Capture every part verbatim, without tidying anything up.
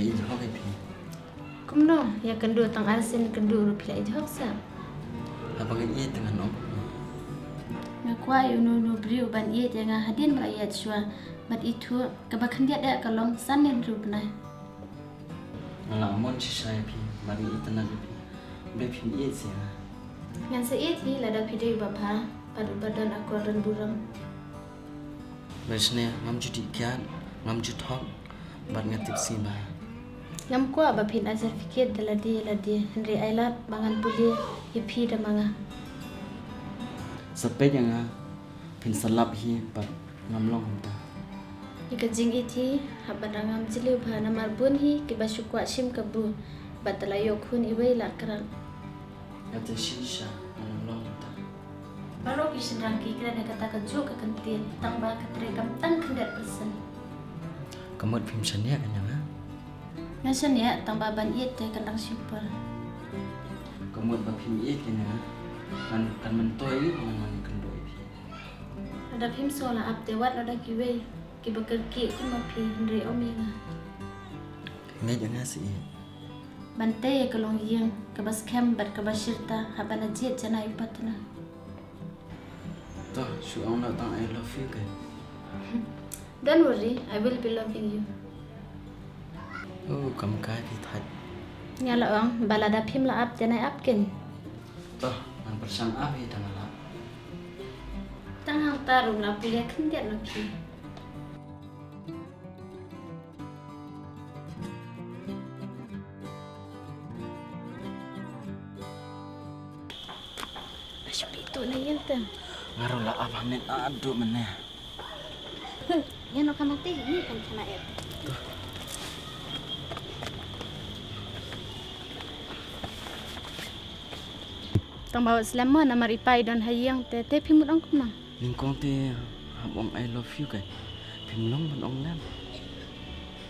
Ïeit hok ïa phi. Kumno, ïa kynduh tang ar sien kynduh ruh phi la ïeit hok sa? Haba nga ïeit te ngan ong. Nga kwah ïa uno uno briew ban ïeit ïa nga hadien ba la ïaid shuwa. Bad ithuh, kaba khyndiat eh ka long san ne hynriew bnai. Nga la mon shisha ïa phi, bad nga itynnad ïa phi. Hynrei phim ïeit sha nga. Ngan sa ïeit hi lada phi dei uba bha, bad uba don akor don burom. Bad shisha ngam ju dih kiad, ngam ju thok, bad nga tip sngi bha. Ngam kwah ba phin ai certificate da lade ïa lade, hynrei ai lad ba ngan pule ïa phi da ma nga. Sa peit ïa nga, phin sa lap hi, bad ngam long kumta. Ïa ka jingïeit hi, hap ban da ngam jylliew bha namar bun hi kiba shu kwah shim kabu, bad te la ïoh khun iwei la krak. Nga te shisha, ngam long kumta. Baroh ki shynrang ki kren ïa kata kajuh ka kyntien, tang ba ka trei kam tang khyndiat percent. Ka mut phim shaniah ïa nga? Nga shaniah, tang ba ban ïeit te kan dang shim por. Ka mut ba phim ïeit ïa nga, kan, kan myntoi ïa nga ban wan ïakynduh ïa phi. Lada phim sngew la ap te wad noh da kiwei kiba kyrkieh kum ma phi, hynrei ym ïa nga. Ngeit ïa nga seh. Ban tei ïa ka longïing kaba skhem bad kaba shirta haba la jied janai u partner. To, shu ong noh tang I love you keiñ. Don't worry, I will be loving you. Oh, kam kai phi thait. Nga la ong ba lada phim la ap te nai ap keiñ. To, ngan pyrshang ap hi tang la. Tang hangta ruh la pule khyndiat noh phi. Ba shu leit tuh na ïing te. Nga ruh la ap hangne naduh mynne. Ïa no ka mate ni kan khana et. Tang ba wat slem mo namar i pa i don ha ïing te, te phi mut ong kumno? Nyngkong te hap ong I love you keiñ. Phim long ban ong lem.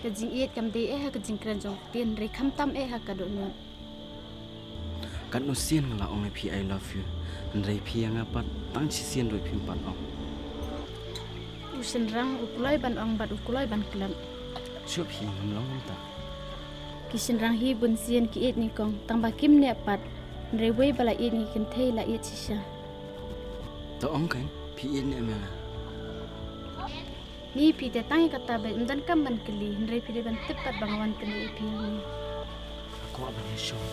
Ka jingïeit kam dei eh ha ka jingkren jong ktien, hynrei khamtam eh ha ka dohnud. Katno sien nga la ong ïa phi I love you. Hynrei phi ïa nga pat tang shisien ruh phim pat ong. U shynrang u kloi ban ong bad u kloi ban klet. Shuh phi, ngam long kumta. Ki shynrang hi bun sien ki ïeit nyngkong, tang ba kim neh pat. Hynrei wei ba la ïeit ngi kynthei la ïeit shisha. To ong keiñ, phi ïeit ne em ïa nga? Ni phi te tang ïa kata ba ym donkam ban kylli, hynrei phi dei ban tip pat ba nga wan kylli ïa phi hangne. Nga kwah ban ïashong.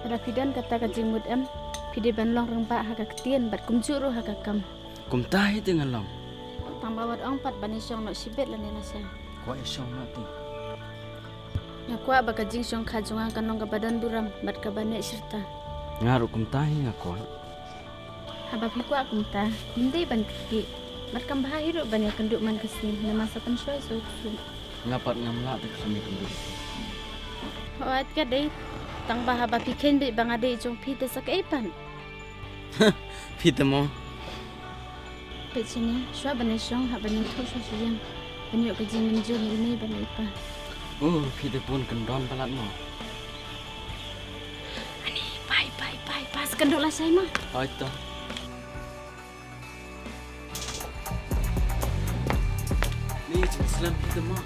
Lada phi don kata ka jingmut em, phi dei ban long rangbah ha ka ktien bad kumjuh ruh ha ka kam. Kumta hi te nga long. Tang ba wat ong pat ban ïashong noh shibit lane lashai. Kwah ïashong noh te. Nga kwah ba ka jingshongkha jong nga kan long kaba don burom bad kaba neh shirta. Nga ruh kumta hi nga kwah. Haba phi kwah kumta, ym dei ban kyrkieh. Bad kam bha hi ruh ban ïakynduh man ka sngi, namar sa pynshoi sa u ksuid. Nga pat ngam lah te khlem ïakynduh. Hooid ka dei, tang ba haba phi kheiñ beit ba nga dei jong phi te sa kaei pat. Phi te mo. Peit shane, shuwa ban ïashong, hap ban ïathuh shuwa sha ïing. Ban ïoh ka jingmynjur na i mei bad na i pa. Oh, phi te bun kyndon palat mo. Ani, bye, bye, bye, bye. Sa kynduh lashai mo. Hooid to. Ni jingslem phi te mo.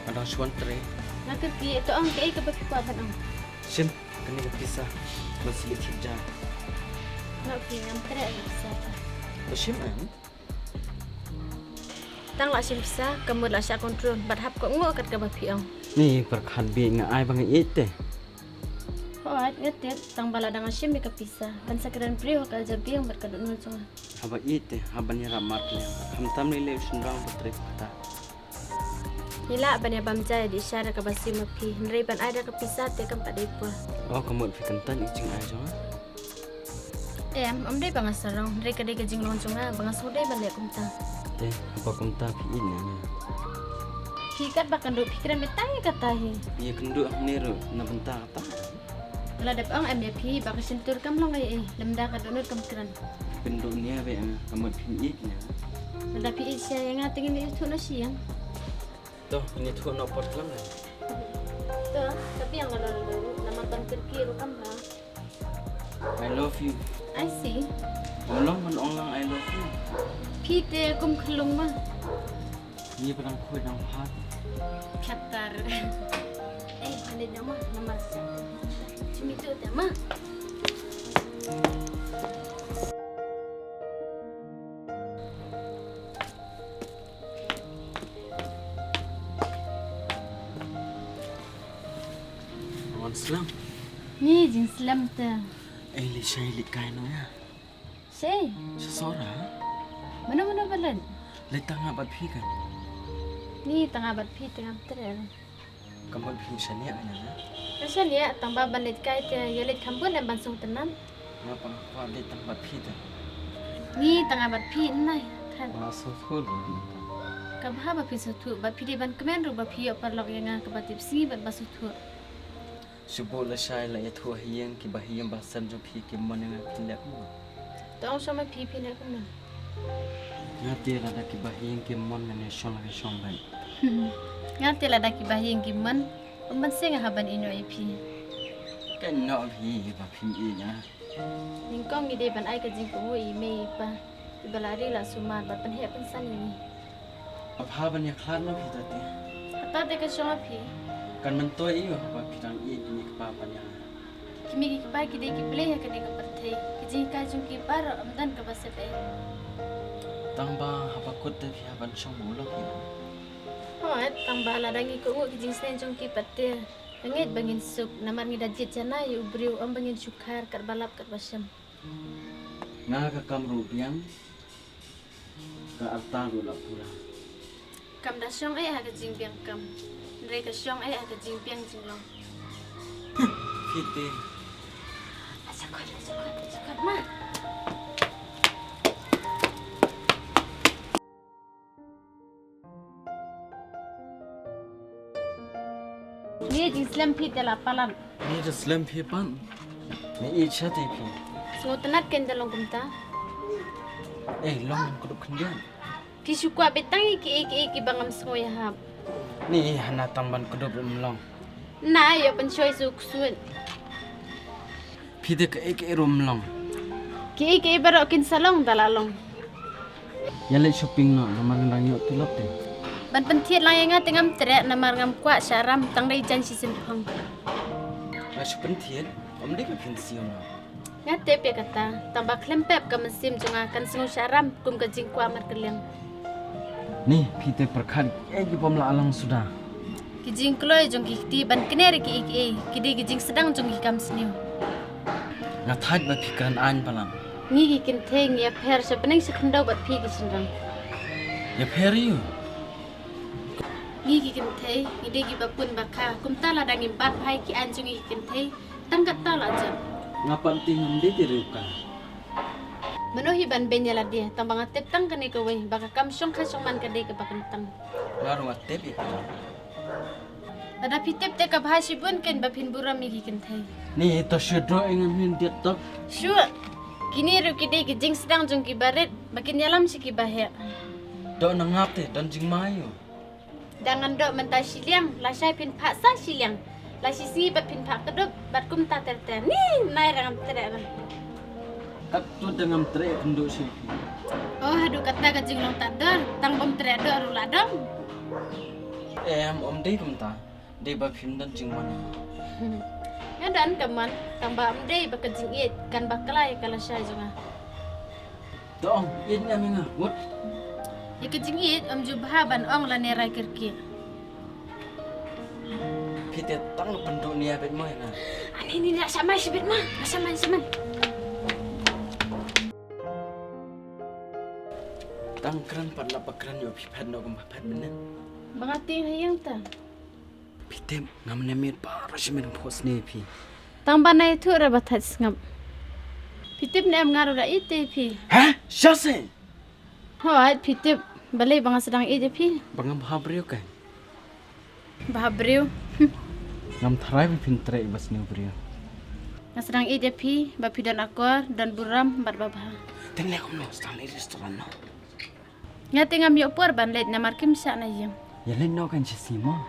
Nga dang shu wan trei. Nga kyrkieh, to ong kaei kaba phi kwah ban ong. Shim kane ka pisa ban sngewthuh thied ja. Nga phi ngam treh ka pisa. To shim em. Tang la shim pisa, ka mut la shah control, bad hap kohnguh kat kaba phi ong. Ni pyrkhat beit nga ai ba nga ïeit te. Hooid, nga tip, tang ba lada nga shim ïa ka pisa, kan sa kren briew ha ka jabieng bad ka dohnud jong nga. Haba ïeit te, hap ban ïarap markylliang. Khamtam lei lei u shynrang ba trei kata. Ngi lah ban ïa bam ja ïa dih sha da kaba siew ma phi, hynrei ban ai da ka pisa te kam pat dei por. Oh, ka mut phi kyntait ïa ka jingai jong nga? Em, ym dei ba nga sarong, hynrei ka dei ka jinglong jong nga ba nga sngewdei ban leh kumta. Te, haba kumta phi ïeit ne em? Phi katba kynduh phi kren beit tang ïa kata hi. Ïa kynduh hangne ruh na bynta kata. Lada phi ong em ïa phi ba ka shyntur kam long ei ei, lymda ka dohnud kam kren. Kynduh nia beit em, ka mut phim ïeit nia. Lada phi ïeit shisha ïa nga te ngin ïathuh noh sha ïing. To, ngin ïathuh noh pat khlem ne. To, ka biang la la la, namar ban kyrkieh ruh kam bha. I love you. I see. Ym long ban ong lang I love you. Phi te kum khyllung ma. Ngi ba dang khuid dang phat. Khatar. Eh, balik dah ma, namar sa. Cumi tu te ma. Wan slem. Ni jingslem te. Ei, leit shai leit kai noh ïa. Shai? Sha sora. Mano mano ba leit? Leit tang nga bad phi kan. Ni tang nga bad phi tang nga bad tre. Kam bad phi shaniah ïa nga. Ka shaniah tang ba ban leit kai te ïa leit kham bun em ban sngewtynnat. Nga pang kwah leit tang bad phi te. Ni tang nga bad phi nai. Kan. Ba sngewthuh. Ka bha ba phi sngewthuh ba phi dei ban kmen ruh ba phi ïoh paralok ïa nga kaba tip sngi bad ba sngewthuh. Shu buh lashai la ïathuh ha ïing, kiba ha ïing ba sem jong phi kim mon ïa nga phin leh kumno? To ong shwa ma phi phin leh kumno? Nga te lada kiba ha ïing kim mon ngan ïa shong la ka shong bad. Nga te lada kiba ha ïing kim mon, ym ban seng ha ban ïehnoh ïa phi. Ka ïehnoh phi ba phim ïehnoh. Nyngkong ngi dei ban ai ka jingkohnguh ïa i mei i pa kiba la ri la sumar bad pynheh pynsan ïa ngi. Ka bha ban ïakhlad noh phi ta te. Kata te ka shong ha phi. Kan myntoi ïa u haba phi dang ïeit ki mei ki pa ban ïa nga. Ki mei ki pa ki dei ki blei ha kane ka pyrthei. Ki jinghikai jong ki baroh ym don kaba sep ei. Tang ba haba kut te phi hap ban shong ba u lok ïa nga. Hooid, tang ba lada ngi kohnguh ki jingsneng jong ki pat te, ka ngeit ba ngin suk namar ngi da jied janai ïa u briew, ym ba ngin shu khar katba lap katba shem. Nga ka kam ruh biang, ka rta ruh la pura. Kam da shong eh ha ka jingbiang kam, hynrei ka shong eh ha ka jingbiang jinglong. Phi te. Sakot, sakot, sakot ma. Ni jingslem phi te la palat. Ni da slem phi pat. Ni i cha te phi. Sngewtynnat ken da long kumta. Eh, long ka duk khyndiat. Phi shu kwah beit tang ïa kiei kiei kiba ngam sngew ïahap. Ni hana tang ban kdup ruh ym long. Na ïoh pynshoi suk suk. Phi te kaei kaei ruh ym long. Kiei kiei baroh kin sa long da la long. Ïa leit shopping noh namar nga dang ïoh tulop te. Ban pynthied lang ïa nga te ngam treh namar ngam kwah shah ram tang dei jan shisien phong. Nga shu pynthied, ym dei ba phin siew noh. Nga tip ïa kata, tang ba khlem pep ka mynsiem jong nga kan sngew shah ram kum ka jingkwah markylliang. Ni, phi te pyrkhat kiei ki bym lah lang suda. Ki jingkloi jong ki kti ban kner ïa kiei kiei, ki dei ki jingsdang jong ki kam sniew. Nga thait ba phi kren aiñ palat. Ngi ki kynthei ngi ïapher sha bneng sha khyndew bad phi ki shynrang. Ïapher ïa u? Ngi ki kynthei ngi dei kiba pun ba kha, kumta lada ngim bat bha ïa ki aiñ jong ngi ki kynthei, tang katta la jop. Nga pat te ngam dei te riew ka. Mano hi ban beiñ ïa lade, tang ba nga tip tang kane kawei ba ka kam shongkha shongman ka dei kaba kyntang. Nga ruh nga tip ïa ka. Lada phi tip te ka bha shibun ken ba phin burom ïa ki kynthei. Ni to shu doh ïa nga, ngin diat tok. Shu. Kine ruh ki dei ki jingsdang jong ki barit ba kin ïalam sha ki baheh. Doh na ngap te don jingma ïa u. Da ngan doh mynta shiliang, lashai phin phah sa shiliang. La shisngi bad phin phah kdup bad kumta ter ter. Ni nai ra ngam treh ra. Katto da ngam treh kynduh sha phi. Oh, haduh katta ka jinglong tad dor, tang bym treh doh ruh la dom. Em, ym dei kumta. Dei ba phim don jingmon. Nga don ka mon, tang ba ym dei ba ka jingïeit kan bakla ïa ka lashai jong nga. To ong, ïeit ngam ïa nga, mut. Ïa ka jingïeit ym ju bha ban ong lane rai kyrkieh. Phi te tang pynduh nia beit mo ïa nga. Ani ni la shamai shibit ma, la shamai shamai. Tang kren pat la ba kren ïoh phi phet noh kum ba phet mynnin. Ba nga tieng ha ïing ta. Phi tip ngam ne miet baroh shi miet phi sniew phi. Tang ba nai thuh ra ba thait sngap. Phi tip ne em nga ruh da ïeit te phi. Ha? Sha se? Hooid phi tip balei ba nga sdang ïeit ïa phi. Ba ngam bha briew kai. Bha briew. Ngam tharai ba phin treh ba sniew briew. Nga sdang ïeit ïa phi ba phi don akor, don burom bad ba bha. Te leh kumno, sdang leit restaurant noh. Nga te ngam ïoh por ban leit namar kim shah na ïing. Ïa leit noh kan shisngi mo.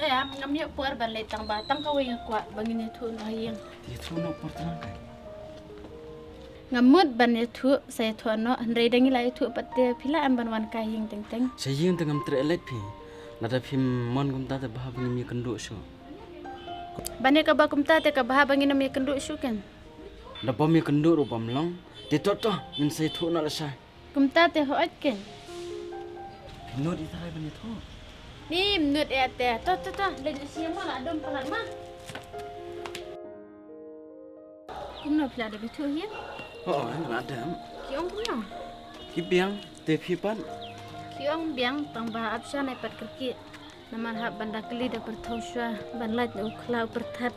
Eh, am ngam ïoh por ban leit tang ba tang kawei nga kwah ba ngin ïathuh noh ha ïing. Te ïathuh noh por tang kan. Nga mut ban ïathuh, sa ïathuh noh, hynrei da ngi la ïathuh pat te phi lah em ban wan kai ïing teng teng. Sha ïing te ngam treh leit phi. Lada phim mon kumta te bha ba ngim ïakynduh shuh. Ban ïa kaba kumta te ka bha ba ngin ym ïakynduh shuh ken. Da bym ïakynduh ruh bym long. Te to to, ngin sa ïathuh noh lashai. Kumta te hooid ken. Nud i trai ban ïathuh. Ym nud ïa te. To to to, leit sha ïing ma, la dum palat ma. Kumno phi la dep ïathuh hi? Oh, nga la dep. Ki ong kumno? Ki biang, te phi pat? Ki ong biang, tang ba ap sha nai pat kyrkieh. Namar hap ban da kylli da pyrthuh shuwa, ban lait na u khla u pyrthat.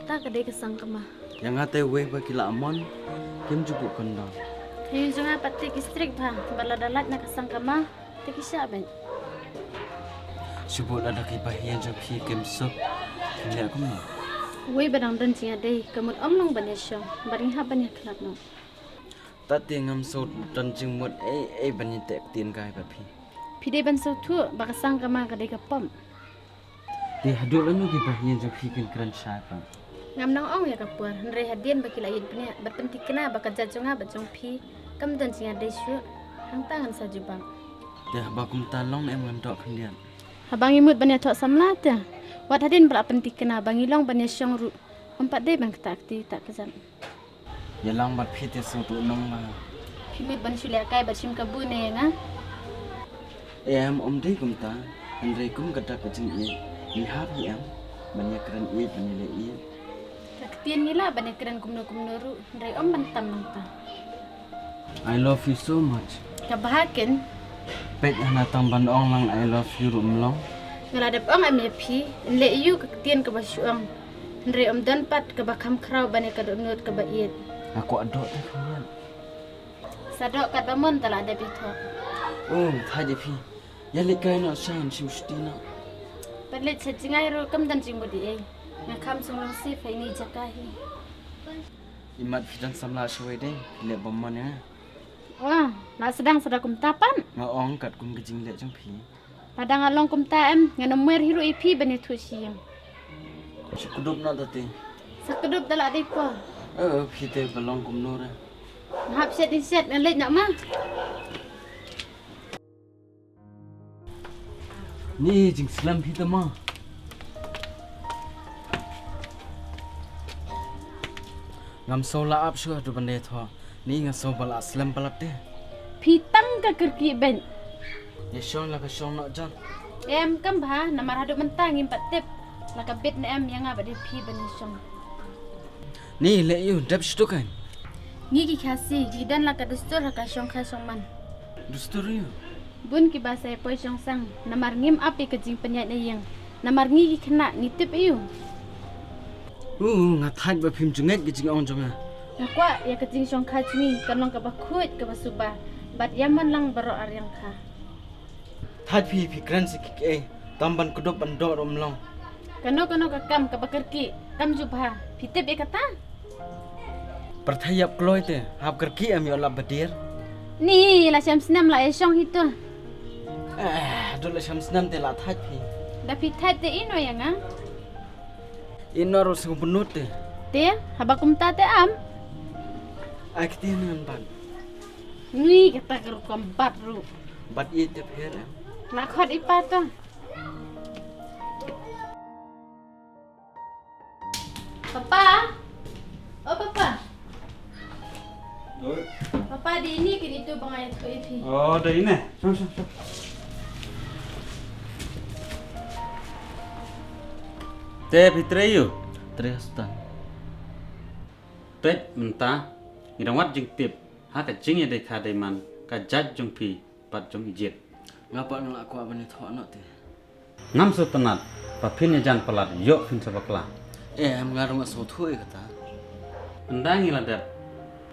Ta ka dei ka sang ka ma. Ïa nga te wei ba ki la mon, kim ju buh kyndon. Ïa jong nga pat te ki strict bha, ba lada lait na ka sang ka ma, te ki shah beit. Shu buh lada ki bahaïing jong phi kim suk, kim leh kumno? Wei ba dang don jingïadei, ka mut ym long ban ïashong, bad ngi hap ban ïakhlad noh. Ta te ngam sngewdon jingmut ei ei ban ïateh ktien kai bad phi. Phi dei ban sngewthuh ba ka sang ka ma ka dei ka pop. Te haduh lano ki bahaïing jong phi kin kren shai pat? Ngam nang ong ïa ka por, hynrei hadien ba ki la ïeit bniah bad pynthikna ba ka jait jong nga bad jong phi kam don jingïadei shuh, hangta ngan sa jubab. Te haba kumta long ne em ngan doh khyndiat? Haba ngi mut ban ïathoh samla te, wat hadien ba la pynthikna ba ngi long ban ïashong ruh, ym pat dei ban ktah kti ktah kjat. Ïalang bad phi te sngewthuh nong ma. Phi mut ban shu leh kai bad shim kabu ne ïa nga? Em, ym dei kumta. Hynrei kum ka dak ka jingïeit, ngi hap hi em ban ïakren ïeit ban ïaleh ïeit. Ka ktien ngi lah ban ïakren kumno kumno ruh, hynrei ym ban tam nangta. I love you so much. Ka bha ken. Peit hana tang ban ong lang I love you ruh ym long. Nga la dep ong em ïa phi, yn leh ïa u ka ktien kaba shu ong. Hynrei ym don pat kaba kham khraw ban ïa ka dohnud kaba ïeit. Nga kwah doh te khyndiat. Sa doh katba mon te la dep ïathoh. Oh, thait ïa phi. Ïa leit kai noh sha ngan shim shuti noh. Pat leit sha jngai ruh kam don jingmut ei ei. Nga kham sngewlong sif ha ine i jaka hi. Imat phi don samla shawei dei, phi leh bymman ïa nga. Oh, la sdang sa da kumta pat. Nga ong katkum ka jingleh jong phi. Lada nga long kumta em, ngan ym wer hi ruh ïa phi ban ïathuh sha ïing. Sa kdup noh ta te. Sa kdup da la dei por. Eh, phi te ba long kumno re. Nga hap shet dei shet, ngan leit noh ma. Ni jingslem phi te ma. Ngam sngewlah ap shuh haduh ban da ïathoh. Ni nga sngew ba la slem palat te. Phi tang ka kyrkieh beit. Ïa shong la ka shong noh jan. Em, kam bha, namar haduh mynta ngim pat tip la ka bit ne em ïa nga bad ïa phi ban ïa shong. Ni leh ïa u dep shtukang. Ngi ki Khasi ngi don la ka dustur ha ka shongkha shongman. Dustur ïa u? Bun kiba sa ïa poi shong sang namar ngim ap ïa ka jingpynïaid na ïing. Namar ngi ki khynnah ngi tip ïa u. U, nga thait ba phim ju ngeit ka jingong jong nga. Nga kwah ïa ka jingshongkha jong ngi kan long kaba khuid kaba suba bad ïa man lang baroh ar ïing kha. Thait phi, phi kren sa kiei kiei, tam ban kdup ban doh ruh ym long. Kano kano ka kam kaba kyrkieh kam ju bha, phi tip ïa kata? Pyrthei ïap kloi te, hap kyrkieh em ïoh lap ba dier. Ni la shem snem la ïa shong hi to. Eh, haduh la shem snem te la thait phi. Da phi thait te ïehnoh ïa nga. Ïehnoh ruh sngewbynnud te. Te, haba kumta te am. Ai kti ngan bat. Ni kata ka rukom bat ruh. Bat ïeit te pher em. La khot i pa to. Papa. Oh, Papa. Oi. Papa, dei ine kine tu ba nga ïathuh ïa phi. Oh, dei ine. Shong, shong, shong. Te phi trei ïa u? Trei, Sultan. Peit mynta ngi dang wad jingtip ha ka jingïadei kha dei man ka jait jong phi bad jong i Jied. Nga pat nga la kwah ban ïathoh noh te. Ngam sngewtynnat ba phin ïajan palat ïoh phin sa bakla. Em, nga ruh nga sngewthuh ïa kata. Ynda ngi la dep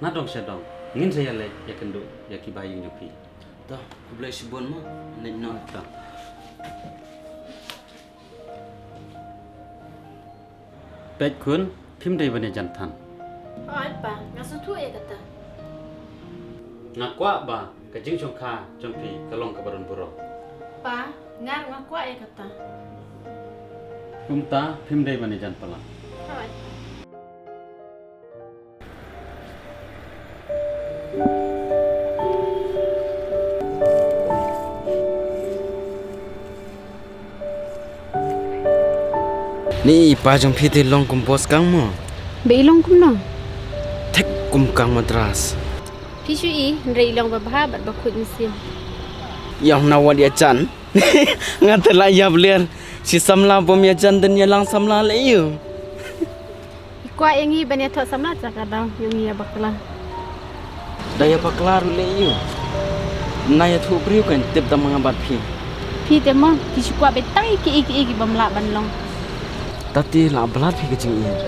na dong sha dong ngin sa ïaleit ïakynduh ïa ki bahaïing jong phi. To, khublei shibun mo. Leit noh. To. Peit khun, phim dei ban ïajan than. Hooid pa, nga sngewthuh ïa kata. Nga kwah ba ka jingshongkha jong phi ka long kaba don burom. Pa, nga ruh nga kwah ïa kata. Kumta phim dei ban ïajan palat. Hooid pa. Ni i pa jong phi te long kum boss kang mo. Ba i long kumno? Thik kum kang Madras. Phi shu i, hynrei i long ba bha bad ba khuid mynsiem. Ïa na wat ïa jan. Nga te la ïap ler. Shi samla bym ïa jan dang ïa lang samla lei ïa u. I kwah ïa ngi ban ïathoh samla, sa ka daw ïa ngi ïa bakla. Da ïa bakla ruh lei ïa u. Na ïathuh briew kan tip da ma nga bad phi. Phi te mo, phi shu kwah beit tang ïa kiei kiei ki bym lah ban long. Tate la blad phi ka jingïeit.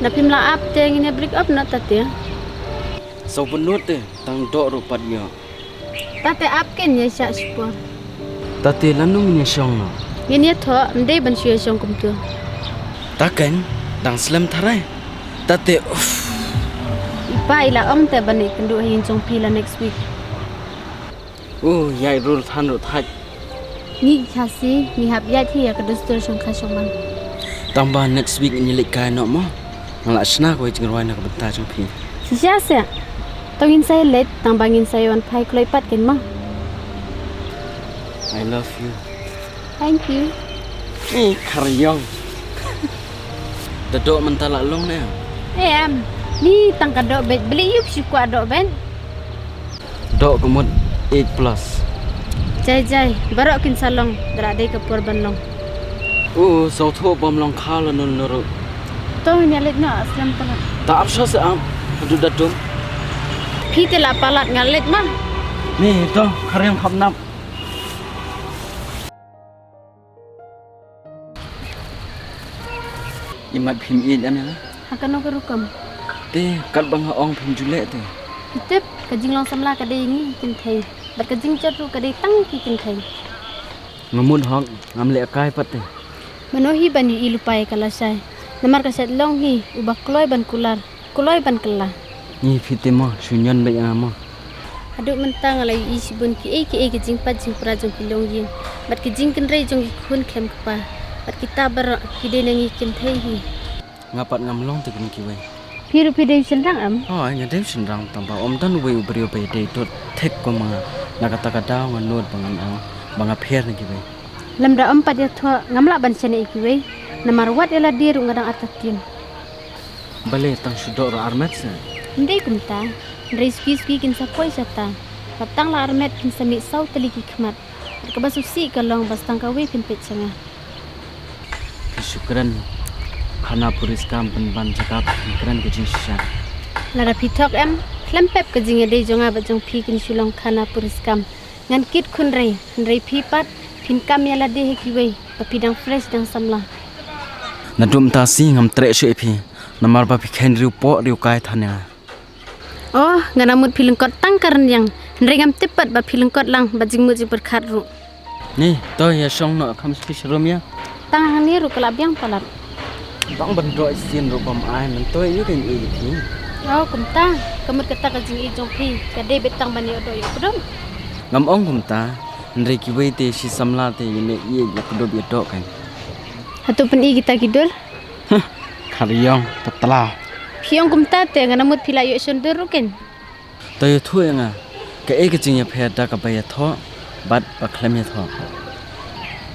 Na phim lah ap te ngin ïa break up noh tate. Sngewbha nud te, tang doh ruh pat ïoh. Tate ap ken ïa shah shipor. Tate lano ngin ïa shong noh. Ngin ïathoh, ym dei ban shu ïa shong kumto. Ta ken, dang slem tharai. Tate, uff. I pa i la ong te ban ïakynduh ha ïing jong phi la next week. U, ïai rul than ruh thait. Ngi ki Khasi, ngi hap ïaid hi ïa ka dustur shongkha shongman. Tang ba next week ngin ïa leit kai noh mo. Nga la shna kawei jingrwai na ka bynta jong phi. Shisha seh. To ngin sa ïa leit, tang ba ngin sa ïa wan phai kloi pat ken mo. I love you. Thank you. Ni khar ïong. Da doh mynta la long ne? Em, ni tang ka doh beit, beli ïup shu kwah doh beit. Doh ka mut eight plus. Jai jai, baroh kin sa long, da la dei ka por ban long. U, sngewthuh bym long khaw la nul nuru. To ngin ïa leit noh, slem palat. Ta ap sha se am, haduh da dum. Phi te la palat, nga leit ma. Ni to, khar ïong kham nap. Imat phim ïeit em ïa nga? Ha kano ka rukom? Te, katba nga ong phim ju leh te. Phi tip, ka jinglong samla ka dei ngi kynthei. Bad ka jingjot ruh ka dei tang ki kynthei. Nga mut hok, ngam leh kai pat te. Mano hi ban ïohi lypa ïa ka lashai. Namar ka shet long hi, uba kloi ban kular. Kloi ban kylla. Ngi phi te mo, shu ñion beit ïa nga mo. Haduh mynta nga la ïohi shibun kiei kiei ki jingpait jingpra jong ki longïing. Bad ki jingkynrei jong ki khun khlem kpa. Bad kita baroh ki dei na ngi kynthei hi. Nga pat ngam long te kum kiwei. Phi ruh phi dei u shynrang em? Hooid, nga dei u shynrang tang ba ym don uwei u briew ba ïadei dud thik kum ma nga. Na kata ka daw nga nud ba ngan ong ba nga pher na kiwei. Lymda ym pat ïathoh ngam lah ban shaniah ïa kiwei. Namar wat ïa lade ruh nga dang artatien. Balei tang shu doh ruh armet se? Ym dei kumta. Hynrei suki suki kin sa poi shata. Bad tang la armet kin sa mih saw tylli ki khmat. Bad kaba sngewsih ka long ba tang kawei phin peit sha nga. Phi shu kren khana puriskam pynban jaka phi kren ka jingshisha. Lada phi thok em, khlem pep ka jingïadei jong nga bad jong phi kin shu long khana puriskam. Ngan kit khun rei, hynrei phi pat phin kam ïa lade ha kiwei ba phi dang fresh dang samla. Naduh mynta shi ngam treh shuh ïa phi namar ba phi kheiñ riew poh riew kai than ïa nga. Oh, nga na mut phi lyngkot tang ka rynïeng, hynrei ngam tip pat ba phi lyngkot lang bad jingmut jingpyrkhat ruh. Ni, to ïa shong noh kham shu phi sharum ïa. Tang hangne ruh ka la biang palat. Tang ban doh sien ruh bym ai, mynta ïa ka ïa phi. Oh, kumta, ka mut kata ka jingïeit jong phi ka dei beit tang ban ïoh doh ïoh kdup. Ngam ong kumta, hynrei kiwei te shi samla te ïa leh ïeit ïa kdup ïa doh kan. Hato pyni kita ki dur? Huh, khar ïong, patla. Phi ong kumta te nga na mut phi la ïoh shon dur ruh kan. To ïathuh ïa nga, kaei ka jingïapher da kaba ïathoh bad ba khlem ïathoh?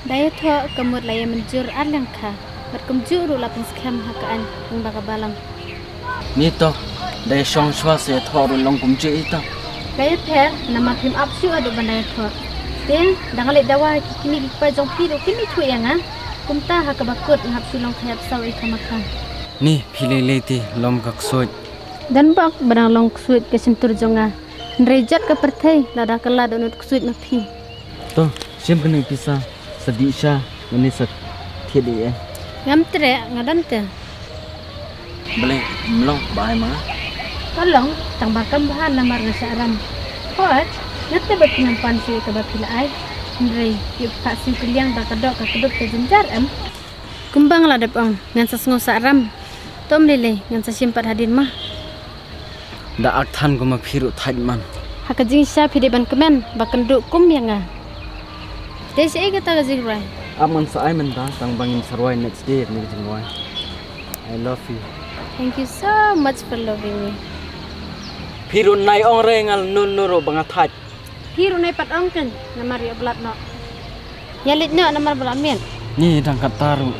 Da ïathoh ka mut la ïa mynjur ar lyngkha bad kumjuh ruh la pynskhem ha ka aiñ lyngba ka balang. Ni to, da ïa shong shuwa sa ïathoh ruh long kumjuh ito. Ka ïapher namar phim ap shuh haduh ban da ïathoh. Te, da nga leit dawa ha ki kmie ki kpa jong phi ruh kim ithuh ïa nga. Kumta ha kaba kut nga hap shu long ka ïap saw ïa ka ma ka. Ni, phi lei lei te, lom ka ksuid. Don bok ba dang long ksuid ka shyntur jong nga. Hynrei jot ka pyrthei lada ka la dohnud ksuid ma phi. To, shim kane pisa, sa dih sha, ngane sa thied ïa. Ngam treh, nga don te. Balei, ym long ba ai ma nga? Ka long, tang ba kam bha namar nga shah ram. Hooid, nga tip ba phi ngam pan shuh ïa kaba phi la ai. Hynrei, ïa ka siew kylliang da ka doh ka kdup ka jynjar em. Kumba nga la dep ong, ngan sa sngew sah ram. To ym lei lei, ngan sa shim pat hadien ma. Da ak than kum ma phi ruh thait man. Ha ka jingshisha phi dei ban kmen, ba kynduh kum ïa nga. Te shaei kata ka jingrwai? Ap ngan sa ai mynta, tang ba ngin sa rwai next day kane ka jingrwai. I love you. Thank you so much for loving me. Phi ruh nai ong re ngal nun nun ruh ba nga thait. Phi ruh nai pat ong ken, namar ïoh blad noh. Ïa leit noh namar ba la miet. Ni dang kata ruh.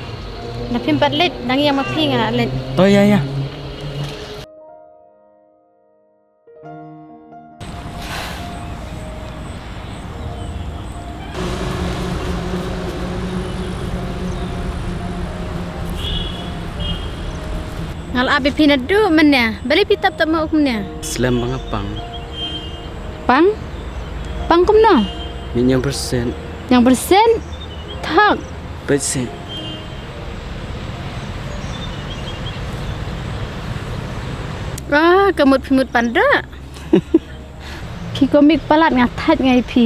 Na phim pat leit, dang ïa ma phi nga la leit. To ïa ïa. Nga la ap ïa phi naduh mynne. Balei phi tap tap ma u kumne? Slem ba nga pang. Pang? Pang kumno? Miet ñiangpyrsit. Ñiangpyrsit? Thok. Peit seh. Ah, ka mut phi mut pan da. Phi komik palat, nga thait nga ïa phi.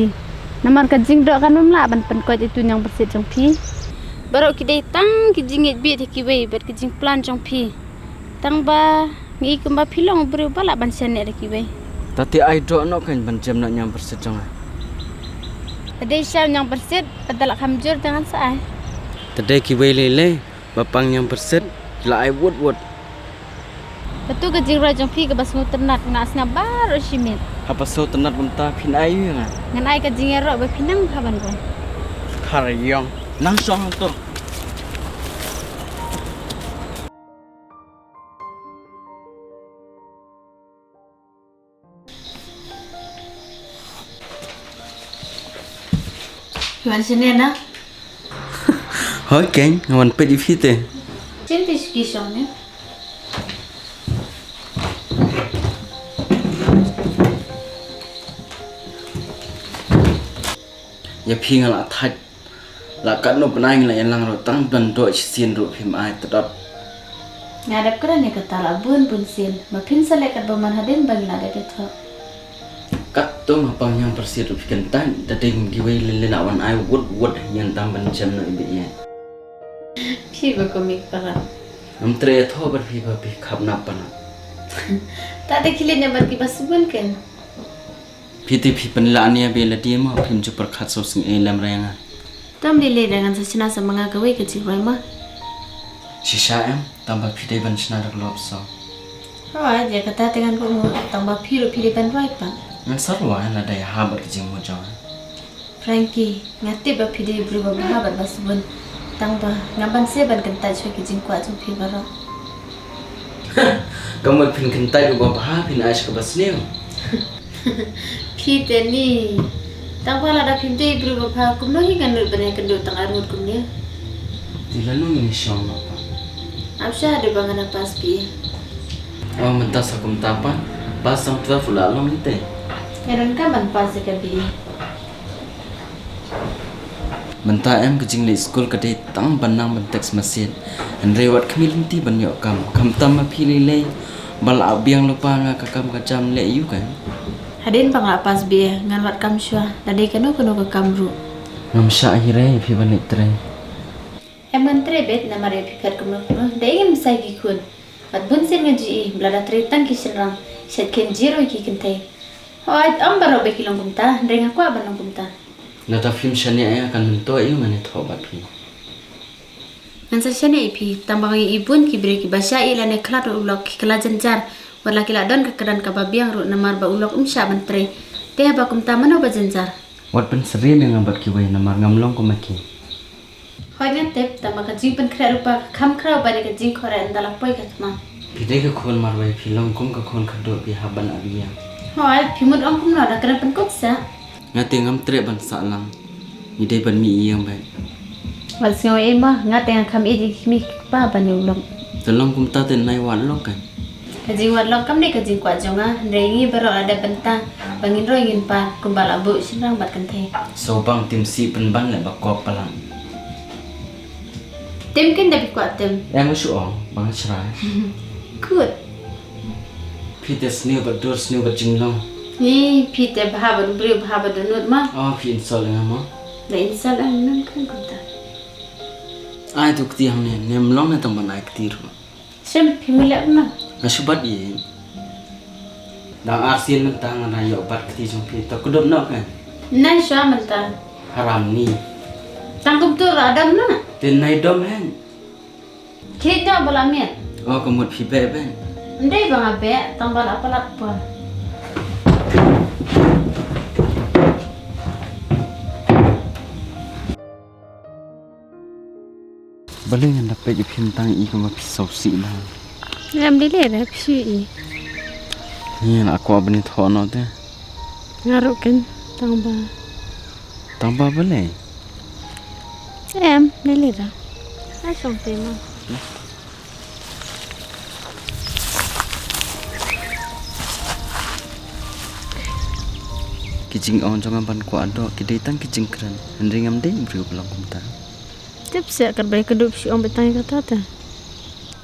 Namar ka jingdoh kan ym lah ban pynkoit ïa utu ñiangpyrsit jong phi. Baroh ki dei tang ki jingngeit bieit ha kiwei bad ki jingplan jong phi. Tang ba ngi kumba phi long u briew ba lah ban shaniah da kiwei. Ta te ai doh noh kan ban jem noh ñiangpyrsit jong nga. Ta dei sha ñiangpyrsit, ba ta lah kham jur te ngan sa ai. Ta dei kiwei lei lei ba pang ñiangpyrsit ki la ai wut wut. Katu ka jingroi jong phi kaba sngewtynnat, nga sngap baroh shi miet. Haba sngewtynnat kumta phin ai ïa nga? Ngan ai ka jingïaroh ba phi nang bha ban roi. Khar ïong, nang shong hangto. Phi wan shane na? Hooid keiñ, nga wan peit ïa phi te. Shen phi shu ki shong ne? Ïa phi nga la thait. La katno bnai ngi la ïalang ruh tang ban doh shisien ruh phim ai tdot. Nga dep kren ïa kata la bun bun sien. Ma phin sa leh katba mon hadien ba ngi la dep ïathoh. Katto ma pang ñiangpyrsit ruh phi kyntait, da dei kiwei lei lei la wan ai wut wut ïa tang ban jem noh ïa beit ïa. Phi ba komik palat. Ngam treh ïathoh bad phi ba phi khap nap palat. Ta te khie leit ïa bad kiba sbun ken. Phi te phi pynlah nia bad lade mo, phim ju pyrkhat sngewsynei lem re nga. Tam lei lei da ngan sa shna sa ma nga kawei ka jingrwai mo. Shisha em, tang ba phi dei ban shna da ka lop so. Hooid, ïa kata te ngan kohnguh, tang ba phi ruh phi dei ban rwai pat. Ngan sa rwai lada ïahap bad ka jingmut jong nga. Frankie, nga tip ba phi dei briew ba bha bad ba sbun. Tang ba ngam banse ban kyntait shuwa ki jingkwah jong phi baroh. Ka mut phin kyntait uba bha phin ai sha kaba sniew. Phi te ni. Tang ba lada phim dei briew ba bha kumno hi ngan nud ban ïakynduh tang arngut kumne. Te lano ngin ïashong noh pat? Ap sha haduh ba ngan pass B A. Oh, mynta sa kumta pat. Pass tang twelve u la long hi te. Nga donkam ban pass ïa ka B A. Mynta em ka jingleit skul ka dei tang ban nang ban text message. Hynrei wat khmih lynti ban ïoh kam. Khamtam ma phi lei lei ba la biang lypa nga ka kam ka jam leh ïa u ka. Hadien ba nga la pass B A ngan wad kam shuwa. Da dei kano kano ka kam ruh. Ngam shah hi re ïa phi ban leit trei. Em ngan trei beit namar ïa phi pat kumno kumno. Da ïa ngin bsa ïa ki khun. Bad bun sien nga ju i ba lada trei tang ki shynrang shet khein jia ruh ïa ki kynthei. Hooid, ym baroh ba ki long kumta, hynrei nga kwah ban long kumta. Lada phim shaniah ïa nga kan myntoi ïa u ngan ïathoh bad phi. Ngan sa shaniah ïa phi, tang ba nga ïohi bun ki briew kiba shah ïeh lane khlad u lok ki kylla jynjar, wat la ki la don ka kyrdan kaba biang ruh namar ba u lok um shah ban trei. Te haba kumta mano ba jynjar? Wat pynsyriem ïa nga bad kiwei namar ngam long kum ma ki. Hooid nga tip, tang ba ka jingpynkhreh rupa ka kham khraw ban ïa ka jingkhohreh ynda la poi ka tma. Phi dei ka khun marwei, phi long kum ka khun khatduh, phi hap ban ap ïa. Hooid, phi mut ong kumno, da kren pynkut sa. Nga te ngam treh ban sah lang. Ngi dei ban mih ïing beit. Wat sngew ei mo, nga te nga kham ïeit ïa ki kmie ki kpa ban ïa u lok. Te long kumta te nai wad lok kan. Ka jingwad lok kam dei ka jingkwah jong nga, hynrei ngi baroh la dep bynta ba ngin roi ngin par kumba la buh shynrang bad kynthei. Sngewbang tim sih pynban leh ba kop palat. Tim kin da phi kwah tim. Em, nga shu ong ba nga shrai. Good. Phi te sniew bad dur, sniew bad jinglong. Ni phi te bha bad u briew, bha bad dohnud ma. Oh, phi insult ïa nga mo. Da insult ïa nga, ngam kren kumta. Ai tu kti hangne, ne mlong ne tang ban ai kti ruh. Shem phi mih leh kumno? Nga shu bat ïing. Dang arsien mynta nga dang ïoh bat kti jong phi. To kdup noh kan? Nai shuwa mynta. Haram ni. Tang kumtu ruh dom noh. Te nai dom hen. Khie noh ba la miet. Oh, ka mut phi beh ben. Ndei ba nga beh, tang ba la palat pon. Balei ngan da peit ïa phi mynta, i kumba phi sngewsih na. Em, dei lei da phi i. Ïa, la kwah ban ïathoh noh te. Nga ruh ken, tang ba. Tang ba balei? Em, dei lei da. Ai song te ma. Ki jingong jong nga ban kwah doh ki dei tang ki jingkren. Hynrei ngam dei briew ba long kumta. Tip seh, kat ba ïa ka duh phi ong ba tang ïa kata te.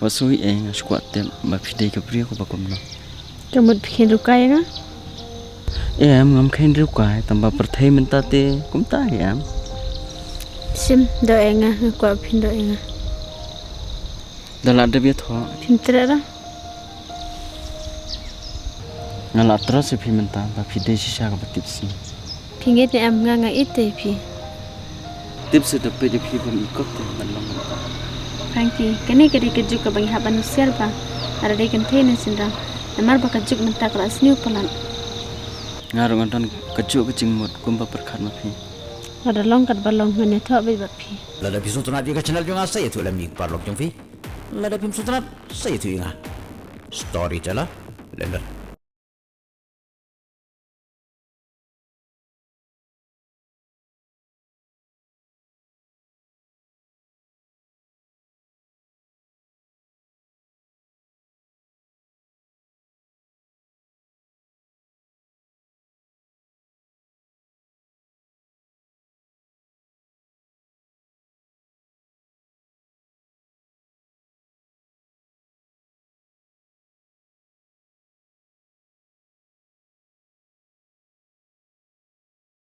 Wat shu ïa nga shu kwah tip ba phi dei ka briew kaba kumno. Ka mut phi kheiñ riewkai ïa nga? Em, ngam kheiñ riewkai, tang ba pyrthei mynta te kumta hi em. Shim, doh ïa nga, nga kwah phin doh ïa nga. Da lah dep ïathoh. Phim treh da. Nga la trust ïa phi mynta ba phi dei shisha kaba tipsngi. Phi ngeit ne em nga nga ïeit te ïa phi. Tipsngi da peit ïa phi bym i kop te ban long mynta. Frankie, kane ka dei ka juk kaba ngi hap ban husiar ba lada dei kynthei ne shynrang. Namar ba ka juk mynta ka la sniew palat. Nga ruh nga don kajuh ka jingmut kumba pyrkhat ma phi. Lada long katba long ngan ïathoh beit bad phi. Lada phi sngewtynnat ïa ka channel jong nga sa ïathuh lem ïa ki paralok jong phi. Lada phim sngewtynnat sa ïathuh ïa nga. Storyteller London.